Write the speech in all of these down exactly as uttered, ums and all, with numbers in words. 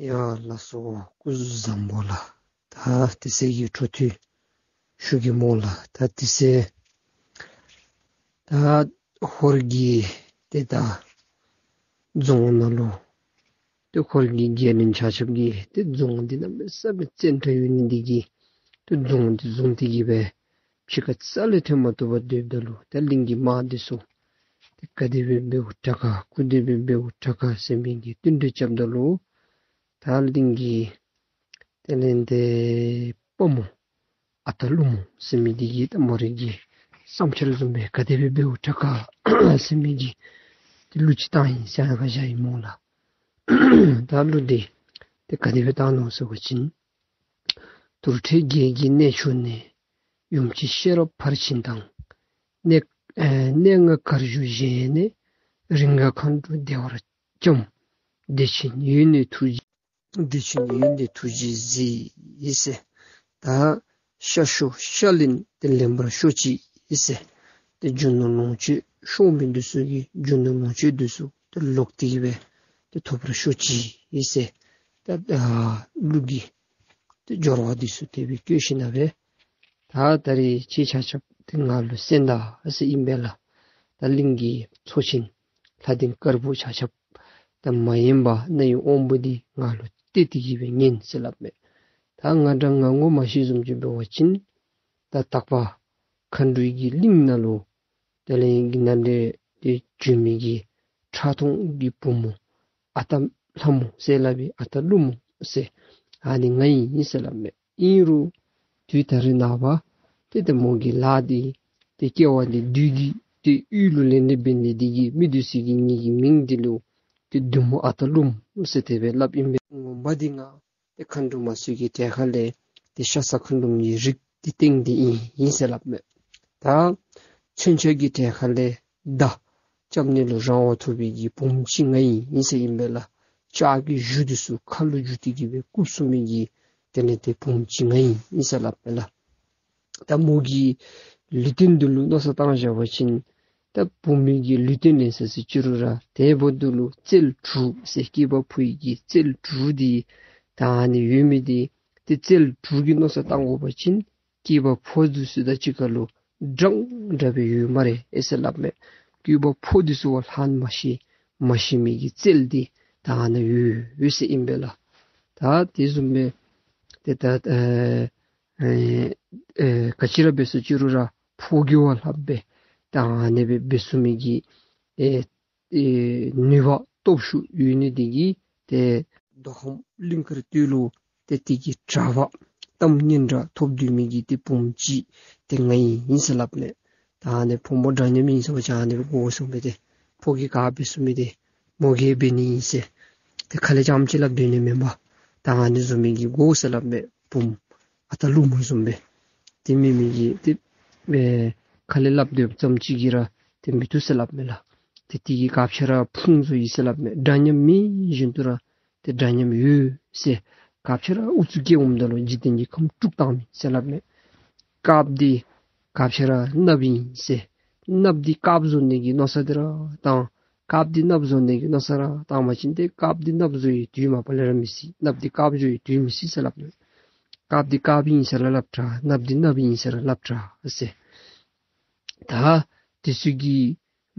ཡ་ལགས་སོ། སྐུ་གཟུགས་བཟང་པོ་ལགས། ད་དེ་ཚེ་གི་འཕྲོ་མཐུད་ཞུ་གེ་སྨོ་ལགས། ད་དེ་ཚེ་ད་ཧོར་གྱི་ཏེ་ད་རྫོང་ནང་ལུ་ཏེ་ཧོར་གྱི་རྒྱལ་བློན་ཆ་ཁྱབ་ཀྱིས་ཏེ་རྫོང་འདི་གནམ་མེད་ས་མེད་བཙན་དྲགས་ཡོད་ནི་འདི་གིས་ཏེ་རྫོང་འདི་བཟུང་སྟེ་གི་སྦེ་ཕྱི་ཁ་རྩ་ལས་ཐོན་མ་བཏུབ་པར་སྡོདཔ་ད་ལུ་ད་གླིང་གི་དམག་འདི་ཚུ་ཏེ་ག་དེ་སྦེ་འབདཝ་དྲག་ག་གུ་དེ་སྦེ་འབདཝ་དྲག་ག་ཟེར་མི་གི་བསྟུན་གྲོས་རྐྱབ་ད་ལུ་ད་གླིང་གི་དེ་ལས་ཏེ་དཔའ་མོ་ཨ་སྟག་ཀླུ་མོ་ཟེར་མི་འདི་གིས་ད་མོ་རའི་གི་བསམ་འཆར་བཟུམ་སྦེ་ག་དེ་སྦེ་འབདཝ་དྲག་ག་ཟེར་མི་གི་ཏེ་གླུ་ཅིག་བཏང་ཡི་ཟེར་ཁ་བཞག་ཡི་སྨོ་ལགས། ད་གླུ་འདི་ཏེ་ག་དེ་སྦེ་བཏང་ནུག་ཟེར་བ་ཅིན། དུར་ཁྲོད་བརྒྱད་ཀྱི་གནས་མཆོག་ནས། ཡུམ་གྱི་ཤེས་རབ་ཕར་ཕྱིན་དང་། གནས་ཨེ་གནས་ལྔ་གར་བཞུགས་གཞལ་ཡས་ནས། རིང་བསྐལ་མཁའ་འགྲོ་བདེ་བར་འཁྱམས། བདེ་ཆེན་ཡུལ་ནས་ཐུགས་རྗེ། བདེ་ཆེན་ཡུལ་ནས་ཐུགས་རྗེས་གཟིགས་ཟེར། ད་ཤ་ཤོར་ཤ་ལན་ཏེ་ལེན་པར་ཤོག་ཅིག་ཟེར། ཏེ་རྒྱུ་ནོར་ལོངས་སྤྱོད་ཤོར་མི་འདི་ཚུ་གི་རྒྱུ་ནོར་ལོངས་སྤྱོད་འདི་ཚུ་ཏེ་ལོག་སྟེ་གི་སྦེ་ཏེ་ཐོབ་པར་ཤོག་ཅིག་ཟེར། ད་ཨ་གླུ་གི་ཏེ་སྦྱོར་བ་འདི་ཚུ་དེ་སྦེ་བཀོད་ཞིནམ་ལས་ད་ད་རིས་ཁྱེད་ཆ་ཁྱབ་ཏེ་ང་ལུ་གསན་ད་ཟེར་ཨིན་པས་ལགས། ད་གླིང་གི་ཚོ་ཆེན་ལྷ་སྡིངས་དཀར་པོ་ཆ་ཁྱབ་ད་མ་ཡེངས་པར་རྣ་ཡི་དབང་པོ་འདི་ང་ལུ་གཏད་དེ་གི་སྦེ་ཉན་ཟེར་སླབ་མས། ད་ང་འདྲ་ང་ངོ་མ་ཤེས་བཟུམ་ཅིག་འབད་བ་ཅིན་ད་དག་པ་མཁའ་འགྲོའི་གི་གླིང་ནང་ལུ་དེ་ལས་ཨིན་གྱི་ནཱ་ལས་ཏེ་བྱོན་མི་གི་ཁྲག་འཐུང་གི་བུམོ་ཨ་སྟག་ལྷ་མོ་ཟེར་སླབ་པའི་ཨ་སྟག་ཀླུ་མོ་ཟེར་ཨ་ནི་ང་ཨིན་ཟེར་སླབ་མས། ཨིན་རུང་དུས་ད་རིས་ནངས་པ་ཏེ་ཏེ་མོ་གི་ལཱ་འདི་ཏེ་སྐྱེ་བ་འདི་བདུད་ཀྱི་ཏེ་གཡུལ་ལུ་ལེན་ཏེ་འབད་ནི་འདི་གིས་མི་འདི་ཚུ་གིས་ངེ་གི་མིང་འདི་ལུ་ཏེ་བདུད་མོ་ཨ་སྟག་ཀླུ་མོ་ཟེར་དེ་སྦེ་སླབ་ཨིན་པས། ངོ་མ་འདི་ང་ཏེ་མཁའ་འགྲོ་མ་ཚུ་གི་གྲལ་ཁ་ལས་ཏེ་ཤ་ཟ་མཁའ་འགྲོ་མའི་རིགས་འདི་སྟེང་འདི་ཨིན་ཨིན་ཟེར་སླབ་མས། ད་མཚོན་ཆ་གི་གྲལ་ཁ་ལས་མདའ་རྐྱབ་ནི་ལུ་རང་དབང་ཐོབ་པའི་གི་བུམོ་ཅིག་ང་ཨིན་ཨིན་ཟེར་ཨིན་པས་ལགས། ལྕགས་ཀྱི་གཞུ་འདི་ཚུ་ཁ་ལུ་བསྒྱུར་ཏེ་གི་སྦེ་བཀུག་ཚུགས་མི་གི་དེ་ལས་ཏེ་བུམོ་ཅིག་ང་ཨིན་ཨིན་ཟེར་སླབ་མས་ལགས། ད་མོ་གི་ལུས་རྟེན་འདི་ལུ་མནོ་བསམ་བཏང་བཞག་པ་ཅིན་ད་བུམོ་གི་ལུས་རྟེན་ལེན་ས་ཟེར་ཅི་རུང་ར་དེ་འབདཝ་ད་ལུ་རྩལ་དྲུག་ཟེར་སྐྱེས་པ་ཕོ་ཡི་གི་རྩལ་དྲུག་འདི་ད་ཨ་ནི་ཡོད་མི་འདི་ཏེ་རྩལ་དྲུག་གི་མནོ་བསམ་བཏང་དགོ་པ་ཅིན་སྐྱེས་པ་ཕོ་འདི་ཚུ་དང་གཅིག་ཁར་ལུ་འདྲན་འདྲ་སྦེ་ཡོད་སྨ་རེ་ཨེ་ཟེར་སླབ་མས། སྐྱེས་པ་ཕོ་འདི་ཚུ་བ་ལྷག་མ་ཤེས་མ་ཤེས་མི་གི་རྩལ་འདི་ད་ཨ་ནི་ཡོད་ཡོད་ཟེར་ཨིན་པས་ལགས། ད་དེ་བཟུམ་སྦེ་ཏེ་ད་ཨེ་ཨེ་ཨེ་ག་ཅི་ར་འབད་ས་ཅི་རུང་ར་ཕོ་གི་བ་ལྷགཔ་སྦེ་ད་ཨ་ནི་སྦེ་འབད་ཚུགས་མི་གི་ཨེ་ཨེ་ནུས་པ་སྟོབས་ཤུགས་ཡོད་ནི་འདི་གིས་ཏེ་མདོ་ཁམས་གླིང་དཀར་སྟོད་ལུ་ཏེ་དེ་གི་གྲགས་པ་གཏམ་སྙན་གྲགས་ཐོབ་སྡོད་མི་གི་ཏེ་བུམོ་ཅིག་ཏེ་ང་ཨིན་ཨིན་ཟེར་སླབ་མས། ད་ཨ་ནི་ཕོ་མོ་འདྲ་མཉམ་ཨིན་ཟེར་བ་ཅིན་ཨ་ནི་སྦེ་དགོ་གསུངས་པས། ཏེ་ཕོ་གིས་ག་འབད་ཚུགས་མི་འདི་མོ་གིས་འབད་ནི་ཨིན་ཟེར་ཏེ་ཁ་ལས་རྐྱངམ་ཅིག་སླབ་སྡོད་ནི་མེན་པར་ད་ཨ་ནི་བཟུམ་མའི་གི་དགོ་ཟེར་སླབ་མས། བུམོ་ཨ་སྟག་ཀླུ་མོ་བཟུམ་སྦེ། དེ་མེན་མི་གི་ཏེ་ཨེ་ཁ་ལས་སླབ་སྡོདཔ་ཙམ་ཅིག་གིས་ར་ཏེ་མི་བཏུབ་ཟེར་སླབ་མས་ལགས། ཏེ་དེ་གི་སྐབས་ཅིག་ར་ཕུང་བཟོ་ཡི་ཟེར་སླབ་མས། འདྲ་མཉམ་མེད་བཞིན་དུ་ར་ཏེ་འདྲ་མཉམ་ཡོད་ཟེར། སྐབས་ཅིག་ར་ཨུ་ཚུགས་སྐྱེ་འོངམ་ད་ལུ་འཇིག་རྟེན་གྱི་ཁམས་དཀྲུགས་བཏང་མི་ཟེར་སླབ་མས། དཀརཔོ་འདི་སྐབས་ཅིག་ར་གནགཔོ་ཨིན་ཟེར། གནགཔོ་འདི་དཀརཔོ་བཟོ་ནི་གི་མནོ་བསམ་འདི་ར་བཏང་། དཀརཔོ་འདི་གནགཔོ་བཟོ་ནི་གི་མནོ་བསམ་ར་བཏང་པ་ཅིན་ཏེ་དཀརཔོ་འདི་གནགཔོ་བཟོ་བའི་དུས་མ་པ་ལས་ར་མི་སྲིད། གནགཔོ་འདི་དཀརཔོ་བཟོ་བའི་དུས་མི་སྲིད་ཟེར་སླབ་མས། དཀརཔོ་འདི་དཀརཔོ་ཨིན་ཟེར་ར་སླབ་དྲགས། གནགཔོ་འདི་གནགཔོ་ཨིན་ཟེར་ར་སླབ་དྲགས་ཟེར། ད་དེ་ཚུ་གི་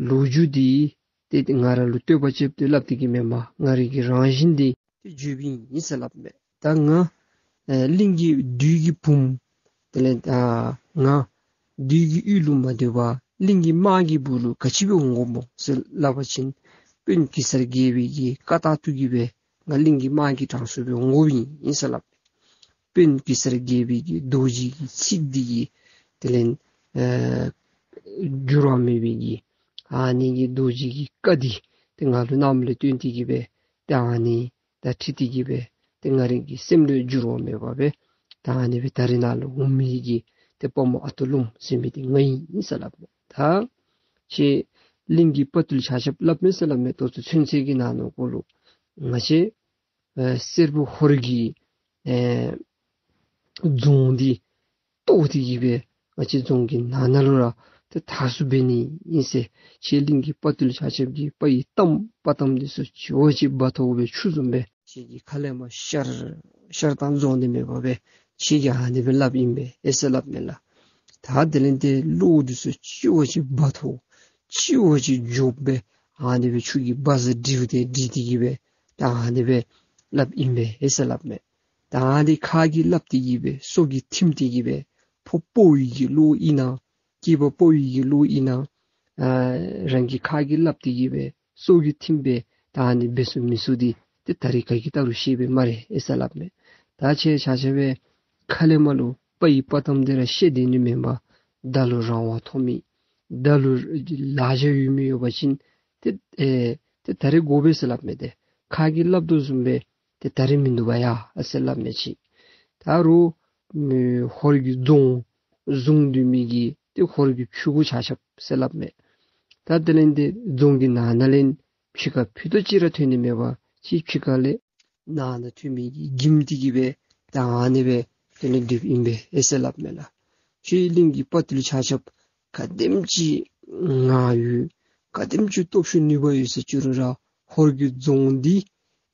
ལོ་རྒྱུས་འདི་ཏེ་ང་ར་ལུ་བསྟོད་པ་ཅིག་སྦེ་སླབ་སྟེ་གི་མེན་པར་ང་རའི་གི་རང་བཞིན་འདི་ཏེ་བརྗོད་པའི་ཨིན་ཟེར་སླབ་མས། ད་ང་ཨེ་གླིང་གི་བདུད་ཀྱི་བུམོ་དེ་ལས་ད་ང་བདུད་ཀྱི་ཡུལ་ལུ་མ་སྡོད་པར་གླིང་གི་དམག་གི་སྦུག་ལུ་ག་ཅི་སྦེ་འོང་དགོ་སྨོ་ཟེར་སླབ་པ་ཅིན་དཔོན་གེ་སར་རྒྱལ་པོའི་གི་བཀའ་ལྟར་དུ་གི་སྦེ་ང་གླིང་གི་དམག་གི་གྲངས་སུ་སྦེ་འོང་དགོཔ་ཨིན་ཟེར་སླབ་མས། དཔོན་གེ་སར་རྒྱལ་པོའི་གི་རྡོ་རྗེ་གི་ཚིག་འདི་གིས་དེ་ལས་ཨེ་འགྱུར་བ་མེད་པའི་གི་ཨ་ནི་གི་རྡོ་རྗེ་གི་བཀའ་འདི་ཏེ་ང་ལུ་རྣམ་ལས་བཏོན་ཏེ་གི་སྦེ་ཏེ་ཨ་ནི་ད་ཁྲིད་དེ་གི་སྦེ་ཏེ་ང་རའི་གི་སེམས་ལུ་འགྱུར་བ་མེད་པར་སྦེ་ད་ཨ་ནི་སྦེ་ད་རིས་ནཱ་ལུ་འོང་མི་གི་ཏེ་དཔའ་མོ་ཨ་སྟག་ཀླུ་མོ་ཟེར་མི་འདི་ང་ཨིན་ཟེར་སླབ་མས། ད་ཁྱེད་གླིང་གི་དཔའ་བརྟུལ་ཆ་ཁྱབ་སླབ་མས་ཟེར་སླབ་མས། ད་ལྟོ་ཚུན་ཚོད་ཀྱི་ནང་ན་ཁོ་ལུ་ང་བཅས་ཨེ་སེར་པོ་ཧོར་གྱི་ཨེ་རྫོང་འདི་གཏོར་ཏེ་གི་སྦེ་ང་བཅས་རྫོང་གི་ནང་ན་ལུ་ར་ཏེ་དར་སུ་འབད་ནི་ཨིན་ཟེར། ཁྱེད་གླིང་གི་དཔའ་བརྟུལ་ཆ་ཁྱབ་ཀྱི་དཔའ་ཡི་གཏམ་དཔའ་གཏམ་འདི་ཚུ་ཇོ་བོ་རྗེ་འབའ་ཐལཝ་སྦེ་ཆུ་བཟུམ་སྦེ་ ཁྱེད་ཀྱིས་ཁ་ལས་མར་ཤར་ཤར་དང་རྫོགས་ནི་མེད་པར་སྦེ་ཁྱེད་ཀྱིས་ཨ་ནི་སྦེ་སླབ་ཨིན་པས་ཨེ་ཟེར་སླབ་མས་ལགས། ད་དེ་ལས་ཏེ་བློ་འདི་ཚུ་གཅིག་བ་གཅིག་འབག་འཐུ་གཅིག་བ་གཅིག་འཇོག་སྦེ་ཨ་ནི་སྦེ་ཁྱོད་ཀྱིས་བཛྲ་དྲིལ་ཏེ་དྲིལ་ཏེ་གི་སྦེ་ད་ཨ་ནི་སྦེ་སླབ་ཨིན་པས་ཨེ་ཟེར་སླབ་མས། ད་ཨ་ནི་ཁ་གིས་སླབ་སྟེ་གི་སྦེ་སོ་གིས་ཐིམ་སྟེ་གི་སྦེ་ཕོ་དཔའ་བོའི་གི་བློ་ཨིན་ན་སྐྱེས་པ་དཔའ་བོའི་གི་བློ་ཨིན་ན་ཨ་རང་གི་ཁ་གིས་སླབ་སྟེ་གི་སྦེ་སོ་གིས་ཐིམ་སྦེ་ད་ཨ་ནི་འབད་ཚུགས་མི་ཚུགས་འདི་ཏེ་ད་རིས་ག་གིས་བལྟ་རུང་ཤེས་པས་སྨ་རེ་ཨེ་ཟེར་སླབ་མས། ད་ཁྱེད་ཆ་ཁྱབ་སྦེ་ཁ་ལས་མར་ལུ་དཔའ་ཡི་དཔའ་གཏམ་འདི་ར་བཤད་སྡོད་ནི་མེན་པར་བདའ་ལུ་རང་དབང་ཐོབ་མི་བདའ་ལུ་ལག་ཆ་ཡོད་མི་ཡོད་པ་ཅིན་ཏེ་ཨེ་ཏེ་ད་རིས་དགོ་པས་ཟེར་སླབ་མས། ཏེ་ཁ་གིས་སླབ་དོ་བཟུམ་སྦེ་ཏེ་ད་རིས་མིན་འདུག་པ་ཡ་ཨ་ཟེར་སླབ་མས་ཅིག། ད་རུང་མི་ཧོར་གྱི་རྫོང་བཟུང་སྡོད་མི་གི་ཏེ་ཧོར་གྱི་ཕྱི་གུ་ཆ་ཁྱབ་ཟེར་སླབ་མས། ད་དེ་ལས་ཏེ་རྫོང་གི་ནང་ན་ལས་ཕྱི་ཁར་ཕུད་རྡོག་ཅིག་ར་ཐོན་ནི་མེད་པར་ཅིག་ཕྱི་ཁ་ལས་ནང་ན་ཐོན་མི་གི་འགྱིམ་སྟེ་གི་སྦེ་ད་ཨ་ནི་སྦེ་དེ་ལས་སྡོདཔ་ཨིན་པས་ཨེ་ཟེར་སླབ་མས་ལགས། ཕྱི་གླིང་གི་དཔའ་རྟུལ་ཆ་ཁྱབ་ག་དེམ་ཅིག་ངར་ཡོད་ག་དེམ་ཅིག་སྟོབས་ཤུགས་ནུས་པ་ཡོད་ཟེར་ཅི་རུང་ར་ཧོར་གྱི་རྫོང་འདི་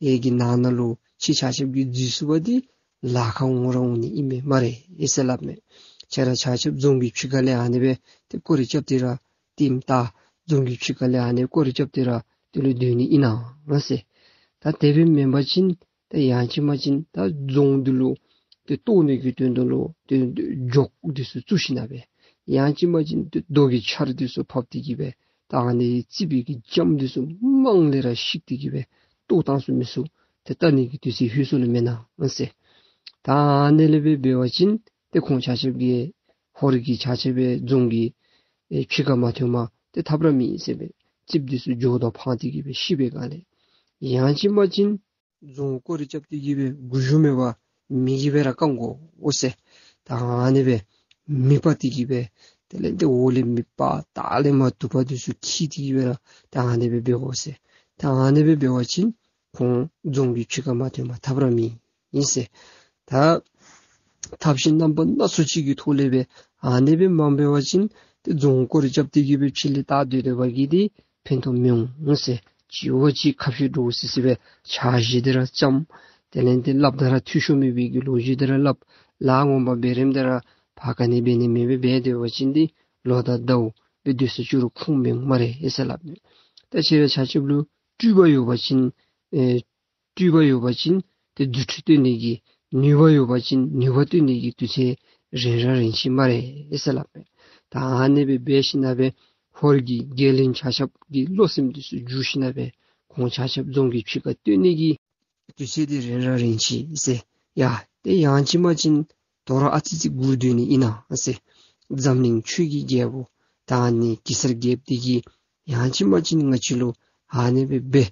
ཨེ་གི་ནང་ན་ལུ་ཁྱེད་ཆ་ཁྱབ་ཀྱིས་འཛུལ་ཚུགས་པ་འདི་ལཱ་ཁག་འོང་ར་འོང་ནི་ཨིན་མས་སྨ་རེ་ཨེ་ཟེར་སླབ་མས། ཁྱེད་ར་ཆ་ཁྱབ་རྫོང་གི་ཕྱི་ཁ་ལས་ཨ་ནི་སྦེ་ཏེ་སྐོར་ར་རྐྱབ་སྟེ་ར་ཏེ་ད་རྫོང་གི་ཕྱི་ཁ་ལས་ཨ་ནི་སྐོར་ར་རྐྱབ་སྟེ་ར་དེ་ལུ་སྡོད་ནི་ཨིན་ན་ཟེར། ད་དེ་སྦེ་མེན་པ་ཅིན་ད་ཡང་ཅིན་མ་ཅིན་ད་རྫོང་འདི་ལུ་ཏེ་གཏོར་ནི་གི་དོན་དུ་ལུ་ཏེ་འཇོག་འདི་ཚུ་བཙུགས་ཞིནམ་སྦེ་ཡང་ཅིན་མ་ཅིན་ཏེ་རྡོ་གི་ཆརཔ་འདི་ཚུ་ཕབ་སྟེ་གི་སྦེ་ད་ཨ་ནི་རྩིག་པའི་གི་རྒྱམ་འདི་ཚུ་མང་ལས་ར་བཤིག་སྟེ་གི་སྦེ་གཏོར་བཏང་ཚུགས་མི་ཚུགས་ཏེ་བལྟ་ནི་གི་དུས་ཚོད་ལྷོད་སོང་ལོ་མེན་ན་ཟེར། ད་ཨ་ནི་ལས་སྦེ་འབད་བ་ཅིན་ཏེ་ཁོང་ཆ་ཁྱབ་ཀྱིས་ཧོར་གྱི་ཆ་ཁྱབ་སྦེ་རྫོང་གི་ཨེ་ཕྱི་ཁར་མ་ཐོནམ་ཏེ་ཐབས་ར་མེད་ཟེར་སྦེ་རྩིགཔ་འདི་ཚུ་འཇོག་དོ་འཕང་སྟེ་གི་སྦེ་བཤིག་པའི་སྒང་ལས་ཡང་ཅིན་མ་ཅིན་རྫོང་སྐོར་ར་རྐྱབ་སྟེ་གི་སྦེ་མགུ་མཇུག་མེད་པར་མེ་གིས་སྦེ་ར་བཀང་དགོ་འོང་ཟེར། ད་ཨ་ནི་སྦེ་མེ་སྤར་ཏེ་གི་སྦེ་དེ་ལས་ཏེ་འོག་ལས་མེ་སྤར་ལྟག་ལས་མར་དུ་པ་འདི་ཚུ་འཁྱིད་དེ་གི་སྦེ་ར་ད་ཨ་ནི་སྦེ་འབད་དགོ་ཟེར། ད་ཨ་ནི་སྦེ་འབད་བ་ཅིན་ཁོང་རྫོང་གི་ཕྱི་ཁར་མ་ཐོནམ་ཐབས་ར་མེད་ཨིན་ཟེར། ད་ཐབས་ཤེས་རྣམ་པ་སྣ་ཚོགས་ཅིག་གི་ཐོག་ལས་སྦེ་ཨ་ནི་སྦེ་མ་འབད་བ་ཅིན་ཏེ་རྫོང་སྐོར་ར་རྐྱབ་སྟེ་གི་སྦེ་ཕྱི་ལས་ལྟ་སྡོད་སྡོད་པ་གིས་འདི་ཕན་ཐོགས་མི་འོང་ཟེར། གཅིག་བ་གཅིག་ཁ་བཤད་འདྲོག་སི་སི་སྦེ་ཕྱག་བཞེས་ཏེ་ར་བརྩམ། དེ་ལས་ཏེ་སླབ་ད་ར་འཐུས་ཤོར་མེད་པའི་གི་ལོ་རྒྱུས་འདི་ར་སླབ། ལཱ་ངོ་མ་འབད་རནམ་ད་ར་ཕར་ག་ནི་འབད་ནི་མེད་པར་འབད་སྡོད་པ་ཅིན་འདི་ལོ་དང་ཟླཝ་སྦེ་སྡོད་ས་ཅིག་རུང་ཁུངས་མི་འོང་སྨ་རེ་ཨེ་ཟེར་སླབ་མས། ད་ཁྱེད་ར་ཆ་ཁྱབ་ལུ་སྤྲུལ་པ་ཡོད་པ་ཅིན་ཨེ་སྤྲུལ་པ་ཡོད་པ་ཅིན་ཏེ་རྫུ་འཕྲུལ་སྟོན་ནི་གི་ནུས་པ་ཡོད་པ་ཅིན་ནུས་པ་སྟོན་ནི་གི་དུས་ཚོད་རན་ར་རན་ཅི་སྨ་རེ་ཨེ་ཟེར་སླབ་མས། ད་ཨ་ནི་སྦེ་འབད་ཞིནམ་སྦེ་ཧོར་གྱི་རྒྱལ་བློན་ཆ་ཁྱབ་ཀྱི་བློ་སེམས་འདི་ཚུ་འགྱུར་ཞིནམ་སྦེ་ཁོང་ཆ་ཁྱབ་རྫོང་གི་ཕྱི་ཁར་བཏོན་ནི་གི་དུས་ཚོད་འདི་རན་ར་རན་ཅི་ཟེར། ཡ་ཏེ་ཡང་ཅིན་མ་ཅིན་དོ་རུང་ཨ་ཙི་ཙི་སྒུག་སྡོད་ནི་ཨིན་ན་ཟེར། འཛམ་གླིང་ཆོས་ཀྱི་རྒྱལ་པོ་ད་ཨ་ནི་གེ་སར་རྒྱལཔོ་འདི་གིས་ཡང་ཅིན་མ་ཅིན་ང་བཅས་ལུ་ཨ་ནི་སྦེ་འབད་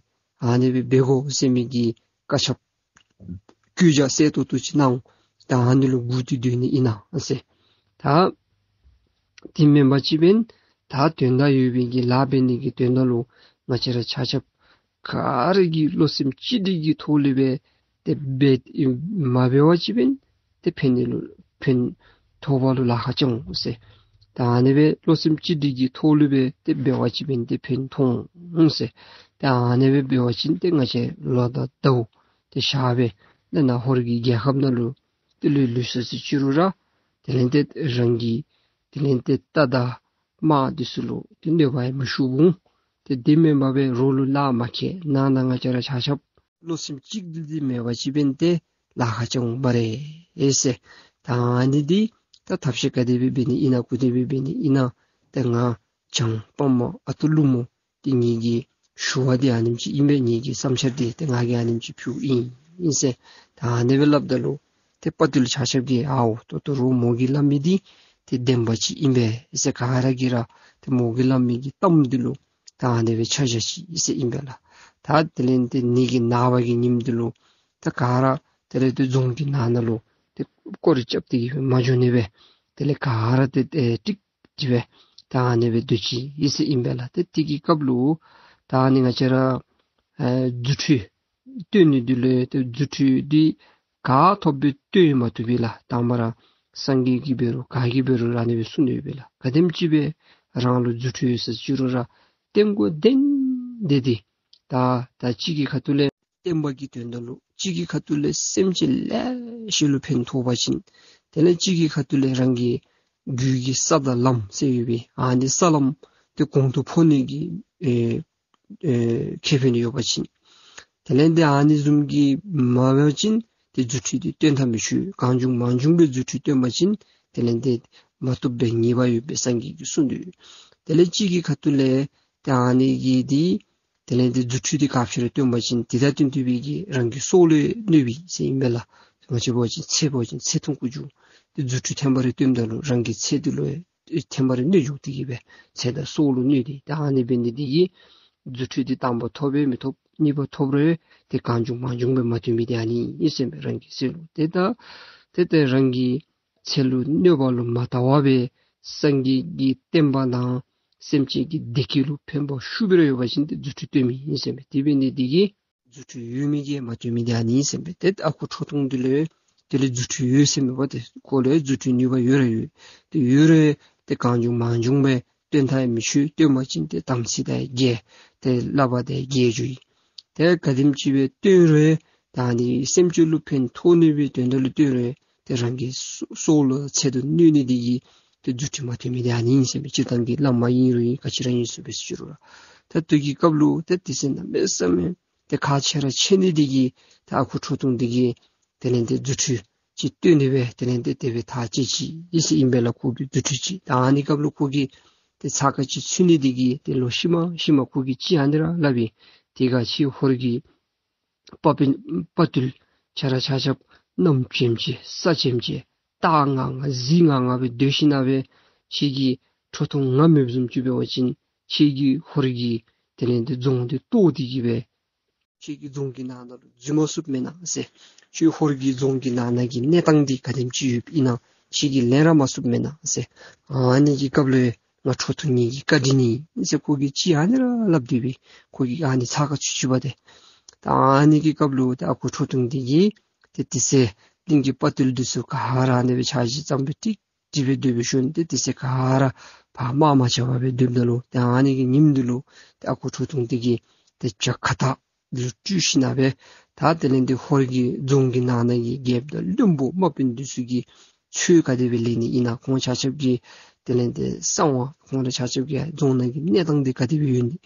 ཨ་ནི་སྦེ་འབད་དགོ་ཟེར་མི་གི་བཀའ་ཁྱབ་བཀོད་རྒྱ་གསལ་ཏོག་ཏོ་ཅིག་གནང་། ད་ཨ་ནི་ལུ་སྒུག་སྟེ་སྡོད་ནི་ཨིན་ན་ཟེར། ད་དེ་མེན་པ་ཅིན་འབདན་ད་དོན་དག་ཡོད་པའི་གི་ལཱ་འབད་ནི་གི་དོན་དག་ལུ་ང་བཅས་ར་ཆ་ཁྱབ་ག་ར་གིས་བློ་སེམས་གཅིག་སྒྲིལ་གྱི་ཐོག་ལུ་སྦེ་ཏེ་འབད་མ་འབད་བ་ཅིན་འབདན་ཏེ་ཕན་ནི་ལུ་ཕན་ཐོགས་པ་ལུ་ལཱ་ཁག་ཅིག་འོང་ཟེར། ད་ཨ་ནི་སྦེ་བློ་སེམས་གཅིག་སྒྲིལ་གྱི་ཐོག་ལུ་སྦེ་ཏེ་འབད་བ་ཅིན་འབདན་ཏེ་ཕན་ཐོགས་འོང་ཟེར། ད་ཨ་ནི་སྦེ་འབད་བ་ཅིན་ཏེ་ང་བཅས་ལོ་དང་ཟླཝ་ཏེ་ཞག་སྦེ་ནཱ་ཧོར་གྱི་རྒྱལ་ཁབ་ནང་ལུ་ཏེ་ལུས་ལུས་སོ་ཟེར་ཅི་རུང་ར་དེ་ལས་ཏེ་རང་གི་དེ་ལས་ཏེ་རྟ་དང་དམག་འདི་ཚུ་ལུ་ཏེ་གནོད་པ་ཡང་མི་ཞུགས་འོང་། ཏེ་དེ་མེན་པར་སྦེ་རོགས་ལུ་ལཱ་མ་ཁེལ་ནང་ན་ང་བཅས་ར་ཆ་ཁྱབ་བློ་སེམས་གཅིག་སྒྲིལ་འདི་མེད་པ་ཅིན་འབདན་ཏེ་ལཱ་ཁག་ཅིག་འོང་སྨ་རེ་ཨེ་ཟེར། ད་ཨ་ནི་འདི་ད་ཐབས་ཤེས་ག་དེ་སྦེ་འབད་ནི་ཨིན་ན་ག་དེ་སྦེ་འབད་ནི་ཨིན་ན་ཏེ་ང་བྱང་དཔའ་མོ་ཨ་སྟག་ཀླུ་མོ་ཏེ་ངེ་གི་ཞུ་བ་འདི་ཨ་ནེམ་ཅིག་ཨིན་པས། ངེ་གི་བསམ་འཆར་འདི་ཏེ་ང་གིས་ཨ་ནེམ་ཅིག་ཕུལཝ་ཨིན་ཨིན་ཟེར། ད་ཨ་ནི་སྦེ་སླབ་ད་ལུ་ཏེ་དཔའ་རྟུལ་ཆ་ཁྱབ་ཀྱིས་ཨའོ་ད་ལྟོ་རོགས་མོ་གིས་སླབ་མི་འདི་ཏེ་བདེན་པ་ཅིག་ཨིན་པས་ཟེར། ག་ར་གིས་ར་ཏེ་མོ་གིས་སླབ་མི་གི་གཏམ་འདི་ལུ་ད་ཨ་ནི་སྦེ་ཆ་བཞག་ཅི་ཟེར་ཨིན་པས་ལགས། ད་དེ་ལས་ཏེ་ནི་གི་ནངས་པ་གི་ཉིནམ་འདི་ལུ་ད་ག་ར་དེ་ལས་ཏེ་རྫོང་གི་ནང་ན་ལུ་ཏེ་སྐོར་ར་རྐྱབ་སྟེ་གི་མ་འགྱོ་ནི་སྦེ་དེ་ལས་ག་ར་ཏེ་ཨེ་ཏིག་ཅིག་སྦེ་ད་ཨ་ནི་སྦེ་སྡོད་ཅི་ཟེར་ཨིན་པས་ལགས། ཏེ་དེ་གི་སྐབས་ལུ་ད་ཨ་ནི་ང་བཅས་ར་ཨེ་རྫུ་འཕྲུལ་སྟོན་ནི་འདི་ལུ་ཏེ་རྫུ་འཕྲུལ་འདི་ག་ཐོབ་སྦེ་སྟོན་མ་བཏུབ་པས་ལགས། དང་པ་ར་སངས་རྒྱས་ཀྱིས་འབད་རུང་ག་གིས་འབད་རུང་ར་ཨ་ནི་སྦེ་གསུངས་ནི་ཡོད་པས་ལགས། ག་དེམ་ཅིག་སྦེ་རང་ལུ་རྫུ་འཕྲུལ་ཡོད་ཟེར་ཅི་རུང་ར་སྟོན་དགོ་དོན་དེ་འདི་ད་ད་ཅིག་གི་ཁ་ཐུག་ལས་བསྟན་པ་གི་དོན་དག་ལུ་ གཅིག་གི་ཁ་ཐུག་ལས་སེམས་ཅན་ལེ་ཤ་ལུ་ཕན་ཐོགས་པ་ཅིན། དེ་ལས་གཅིག་གི་ཁ་ཐུག་ལས་རང་གི་རྒྱུད་ཀྱི་ས་དང་ལམ་ཟེར་ཡོད་པའི་ཨ་ནི་ས་ལམ་དེ་གོང་དུ་འཕོ་ནི་གི་ཨེ་ཨེ་ཁེ་ཕན་ཡོད་པ་ཅིན། དེ་ལས་དེ་ཨ་ནི་བཟུམ་གྱི་མ་འབད་བ་ཅིན་དེ་རྫུ་འཕྲུལ་དེ་སྟོན་ཐབས་མི་ཆོག། གང་བྱུང་མང་བྱུང་སྦེ་རྫུ་འཕྲུལ་སྟོན་པ་ཅིན་དེ་ལས་དེ་མ་བཏུབ་པའི་ཉེས་པ་ཡོད་པའི་སངས་རྒྱས་ཀྱིས་གསུངས་ཏེ་ཡོད། དེ་ལས་གཅིག་གི་ཁ་ཐུག་ལས་དེ་ཨ་ནི་གི་དེ་དེ་ལས་དེ་རྫུ་འཕྲུལ་དེ་ག་ཅི་ར་སྟོན་པ་ཅིན་དེ་དང་བསྟུན་ཏེ་སྦེ་གི་རང་གི་སྲོག་ལུ་གནོད་པའི་ཟེར་ཨིན་པས་ལགས། ང་བཅས་འབད་བ་ཅིན་ཚེ་འབད་བ་ཅིན་ཚེ་ཐུང་ཀུ་འགྱོ། དེ་རྫུ་འཕྲུལ་ཐེམ་པ་རེ་སྟོནམ་ད་ལུ་རང་གི་ཚེ་འདི་ལུ་ཐེམ་པ་རེ་གནོད་འགྱོ་སྟེ་གི་སྦེ་ཚེ་དང་སྲོག་ལུ་གནོད་དེ། ད་ཨ་ནི་འབད་ནི་དེ་གིས་རྫུ་འཕྲུལ་དེ་དང་པ་ཐོབ་རུང་མི་ཐོབ་གཉིས་པ་ཐོབ་རུང་དེ་གང་བྱུང་མང་བྱུང་སྦེ་མ་སྟོན་མི་དེ་ཨ་ནི་ཨིན་ཟེར་མས། རང་གི་ཚེ་ལུ་དེ་ད་དེ་ལྟར་རང་གི་ཚེ་ལུ་གནོད་པ་ལུ་མ་ལྟ་བར་སྦེ་སངས་རྒྱས་ཀྱི་བསྟན་པ་དང་སེམས་ཅན་གྱི་བདེ་སྐྱིད་ལུ་ཕན་པ་ཤུགས་སྦེ་ར་ཡོད་པ་ཅིན་དེ་རྫུ་འཕྲུལ་སྟོན་མི་ཨིན་ཟེར་མས། དེ་འབད་ནི་དེ་གིས་རྫུ་འཕྲུལ་ཡོད་མི་གིས་མ་སྟོན་མི་དེ་ཨ་ནི་ཨིན་ཟེར་མས། དེ་ཨ་ཁུ་ཁྲོ་ཐུང་འདི་ལུ་དེ་ལུ་རྫུ་འཕྲུལ་ཡོད་ཟེར་མས་པ། དེ་ཁོ་ལུ་རྫུ་འཕྲུལ་ནུས་པ་ཡོད་ར་ཡོད། དེ་ཡོད་རུང་དེ་གང་བྱུང་མང་བྱུང་སྦེ་སྟོན་ཐབས་མི་ཆོག། སྟོན་པ་ཅིན་དེ་དམ་ཚིག་དང་འགལ། དེ་བསླབ་པ་དང་འགལ་འགྱོཝ་ཨིན། དེ་ག་དེམ་ཅིག་སྦེ་སྟོན་རུང་ད་ཨ་ནི་སེམས་ཅན་ལུ་ཕན་ཐོགས་ནི་སྦེ་དོན་དག་ལུ་སྟོན་རུང་དེ་རང་གི་སྲོག་སྲོག་ལུ་ཚེ་དང་གནོད་ནི་དེ་གིས་དེ་རྫུ་འཕྲུལ་མ་སྟོན་མི་དེ་ཨ་ནི་ཨིན་ཟེར་མས། སྤྱིར་བཏང་གི་བླ་མ་ཨིན་རུང་ཨིན། ག་ཅི་ར་ཨིན་སུ་འབད་ཟེར་ཞུ་རུང་ར། ད་དེ་གི་སྐབས་ལུ་དེ་དེ་ཚེ་གནམ་མེད་ས་མེད་དེ་ཁག་ཆེ་ར་ཆེ་ནི་དེ་གིས་དེ་ཨ་ཁུ་ཁྲོ་ཐུང་དེ་གིས་དེ་ལས་དེ་རྫུ་འཕྲུལ་ཅིག་སྟོན་ནི་སྦེ་དེ་ལས་དེ་དེ་སྦེ་ཐག་བཅད་ཅི་ཨིན་ཟེར་ཨིན་པས་ལགས། ཁོ་གིས་རྫུ་འཕྲུལ་ཅིག། ད་ཨ་ནི་སྐབས་ལུ་ཁོ་གིས་དེ་ཚ་ཁ་ཅིག་ཚུད་ནི་དེ་གིས་དེ་ལོག་ཤུལ་མ་ཤུལ་མ་ཁོ་གིས་ཅིག་ཨ་ནི་ར་སླབ་ཨིན། དེ་སྒང་ཁྱེད་ཧོར་གྱི་དཔའ་བརྟུལ་ཁྱེད་ར་ཆ་ཁྱབ་གནམ་ཅན་ཅིག་ས་ཅན་ཅིག་སྟག་ང་ང་གཟིག་ང་ང་སྦེ་སྡོད་ཞིན་ན་སྦེ་ཁྱེད་ཀྱི་ཁྲོ་ཐུང་ང་མེདཔ་བཟུམ་ཅིག་འབད་བ་ཅིན་ཁྱེད་ཀྱི་ཧོར་གྱི་དེ་ལས་དེ་རྫོང་དེ་གཏོར་ཏེ་གི་སྦེ་ཁྱེད་ཀྱི་རྫོང་གི་ནང་ན་ལུ་འཛུལ་མ་ཚུགསཔ་མེན་ན་ཟེར། ཁྱེད་ཧོར་གྱི་རྫོང་གི་ནང་ན་གི་གནས་སྟངས་འདི་ག་དེམ་ཅིག་ཡོདཔ་ཨིན་ན་ཁྱེད་ཀྱིས་ལེན་ར་མ་ཚུགསཔ་མེན་ན་ཟེར། ཨ་ནི་གི་སྐབས་ལུ་ང་ཁྲོ་ཐུང་ངེ་གི་བཀའ་དྲིན་ཨིན་ཟེར་ཁོ་གིས་ཅིག་ཨ་ནི་ར་སླབ་སྡོད་པའི་ཁོ་གི་ཨ་ནི་ཚ་ཁ་ཚུད་ཚུདཔ་དེ། ད་ཨ་ནི་གི་སྐབས་ལུ་ད་ཨ་ཁུ་ཁྲོ་ཐུང་འདི་གིས་དེ་དེ་ཚེ་གླིང་གི་དཔའ་བརྟུལ་འདི་ཚུ་ག་ར་ཨ་ནི་སྦེ་ཆ་ཅིག་ཙམ་སྦེ་ཀྲིག་ཀྲི་སྦེ་སྡོད་པའི་ཤུལ་དེ་དེ་ཚེ་ག་ར་ཕར་དམག་མ་རྐྱབ་པར་སྦེ་སྡོདཔ་ད་ལུ་ད་ཨ་ནི་གི་ཉིནམ་འདི་ལུ་ད་ཨ་ཁུ་ཁྲོ་ཐུང་འདི་གིས་དེ་བྱ་ཁྭ་ཏ་ལུ་སྤྲུལ་ཞིན་ན་སྦེ་ད་དེ་ལས་དེ་ཧོར་གྱི་རྫོང་གི་ནང་ན་གི་རྒྱལཔོ་དང་བློན་པོ་དམག་དཔོན་འདི་ཚུ་གིས་ཚུར་ག་དེ་སྦེ་ལེན་ནི་ཨིན་ན། ཁོང་ཆ་ཁྱབ་ཀྱི་དེ་ལས་དེ་གསང་བ་ཁོང་ར་ཆ་ཁྱབ་ཀྱི་རྫོང་ནང་གི་གནས་སྟངས་འདི་ག་དེ་སྦེ་ཡོད་ནི་